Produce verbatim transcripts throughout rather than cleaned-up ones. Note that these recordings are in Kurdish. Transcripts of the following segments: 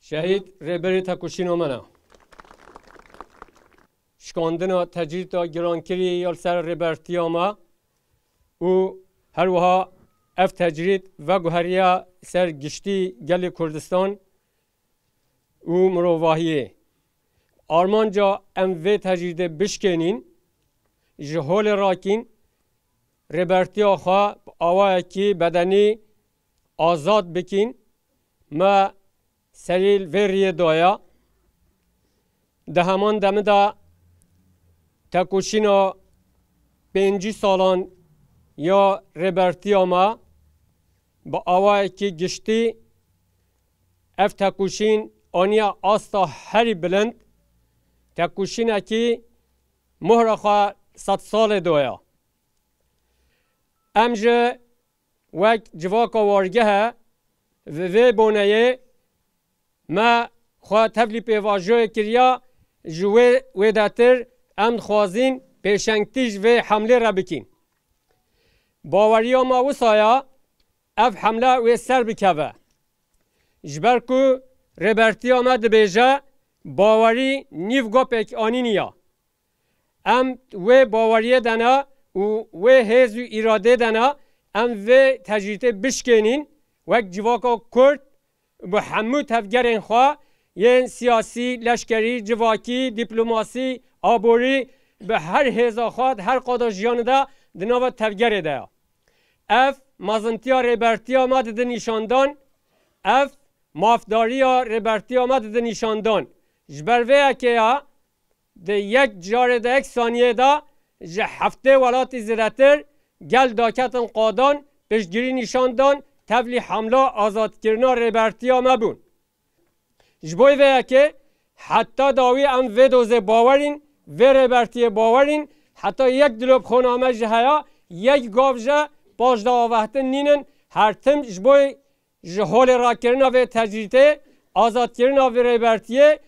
Şehîd rêberê tekoşîna me ne. Şikandina tecrîda girankirî ya li ser rêbertiya me û her wiha ev tecrîd veguheriye ser giştî gelê Kurdistan û mirovahiyê. Armanca em vê tecrîdê bişkênîn, ji holê rakîn, rêbertiya xwe bi awayekî bedenî azad bikîn. Me serî li vê riyê daye. Di heman demê de tekoşîna pêncî salan ya rêbertiya me bi awayekî giştî ev tekoşîn aniye asta herî bilind, tekoşînekî mohra xwe sed salê daye. Em ji wek civaka wargehe, vê, vê boneyê me xwe tevlî pêvajoyê kiriya, ji wê wêdetir em dixwazîn pêşengtî ji vê hemlê re bikîn. Baweriya me wisa ya ev hemle wê ser bikeve. Ji ber ku rêbertiya me dibêje, bawerî nîv gopek anînî ya. Em wê baweriyê de ne û wê hêz û îradê de ne, em vê tecrîdê bişkênîn, wek civaka Kurd bi hemû tevgerên xwe yên siyasî, leşkerî, civakî, dîplomasî, aborî, bi her hêza xwe, di her qada jiyanê de di nava tevgerê de ye. Ev mezintiya rêbertiya me dide nîşandan, ev mafdariya rêbertiya me dide nîşandan. Ji ber vê yekê ya, di yek carê de yek saniyê de ji heftê welatî zêdetir gel daketin qadan, piştgirî nîşan dan, tevlî hemla azadkirina rêbertiya me bûn. Ji bo vê yekê heta dawî em vê dozê bawerîn, vê rêbertiyê bawerîn, heta yek dilopxona me jî heya, yek gav jî paş de avehtin nînin, her tim ji bo ji holê rakirina vê tecrîdê, azadkirina vê rêbertiyê,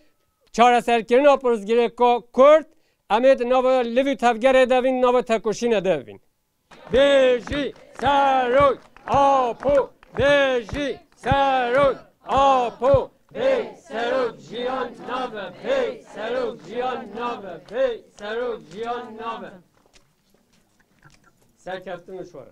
çareserkirina pirsgirêka Kurd, em ê di nava liv û tevgerê de vîn, nava tekoşînê de vîn. Bêjî Serok Apo! Bêjî Serok Apo! Bê Serok jiyan nabe! Bê Serok jiyan nabe! Bê Serok jiyan nabe! Serkeftin û şwara.